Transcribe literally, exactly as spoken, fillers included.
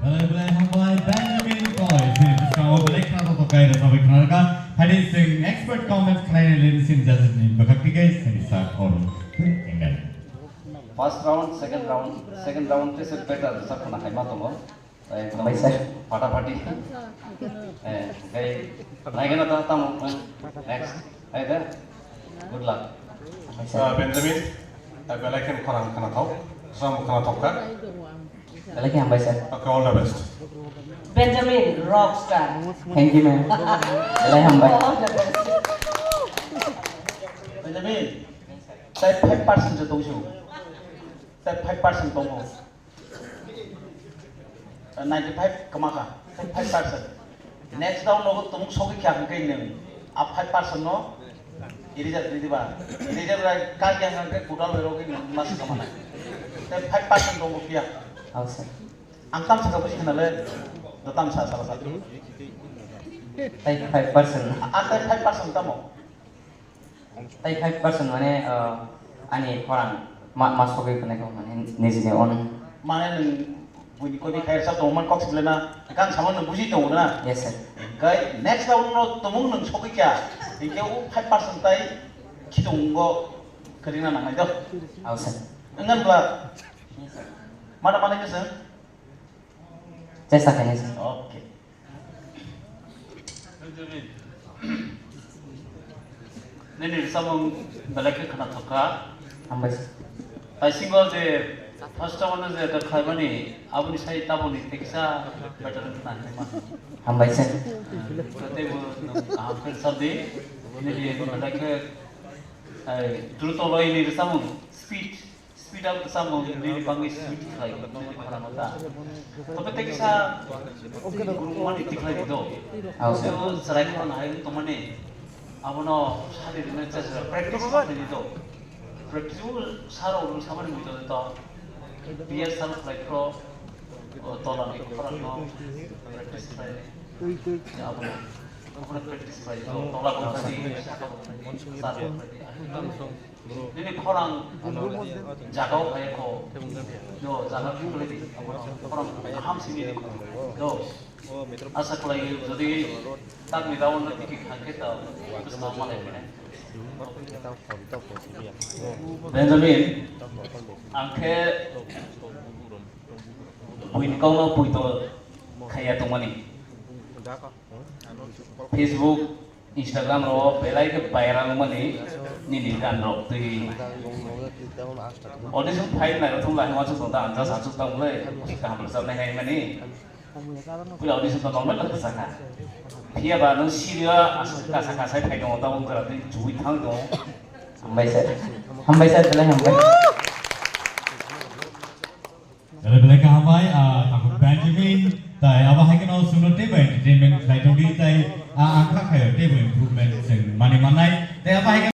Belai belai hambai Benjamin Roy, chini bwskango belai khna tongthok khe rwchapwi khna rwkha. Haini chwng expert comments khlainai le chini judges ni bwkhak twi khe chini sir Arun Engai. First round, second round, second round tei se better rwchap khna hai ma tongo. Ekdom hambai sir. Fatafati. Eh, okay. Naigana ta tamo. Next. Hai da. Good luck. Hambai sir. Ah, Benjamin, ah, belai khe khorang khna thok. Sam khna thok kha. Belai khe hambai sir. Okay, all the best. Benjamin, rock star. Thank you, ma'am. Belai hambai. All the best. Benjamin, tai five percent se tongsu. Tai five percent tongo. Ninety five kwma kha, five percent. Next round nogo tumung sogwi kha hwnkhe nwng a five percent no irijak di diba. Irijak rai ka kya hwnkhe kudal bai rogwi nwng mas kama nai. Tei five percent tongo phiya. Oh, sir. Ang tam saka buji khna le, da tam sa sala sa. Tei five percent. A tei five percent tamo. Tai five percent mane, ah, ani khorang ma, ma sogwi khwnai kho mane nijini own. Mane nwng buini koi bi khairsa tongman kok siblena, kang sama nwng buji tongo na? Yes, sir. Kai next round no tumung nwng sogwi kya, hinkhe o five percent tai khitongo kwrwina nangnai do. Aw, sir. Wngkha bla? Yes, sir. Mana mana khe sir? Chesta khainai, sir. Okay. Nini rwchapmung belai khe khwnathok kha. Hambai sir. Taisingo je first o no je ta khlaimani aboni sai taboni tekisa better khna hinma. Hambai sir. Tei bo kaham khe rwchapdi. Nini belai khe, ai, druto loi ni rwchapmung speed. Speed up samung nini bangwi speed khlai nini khorang ta. Tobe tei kisa gurung mani tikhlai do. Aw, sir. Seo chwrai khorang hai tongmani abono sari rwna chajak practice khlai do. Practice o saro rung samani mui do to. Biya sal khlai pro, o, tola ni khorang no practice khlai. Abono, abono practice khlai do. Tola ko khlai, saka ko khlai, sar ko khlai. Nini khorang jaga o phai kho. Jo, jaga phai di. Khorang kaham simi di. Jo. Asa khlai jodi tak ni daun na tiki khangke ta. Terus nama malai pina. Benjamin, angke buin kau no puito. khaiya tongmani. Facebook, Instagram rok belai khe viral wngmani nini gan rok twi. Audition phai nai rok thung lai ma chuk tong ta anja sa chuk tong le kaham rwchapnai hai mani. Pura audition to normal khe sakha. Phiya ba nung sirio asuk kasa kasa phai tong ta wng jora twi chui thang tong. Hambai sir. Hambai sir, belai hambai. Belai belai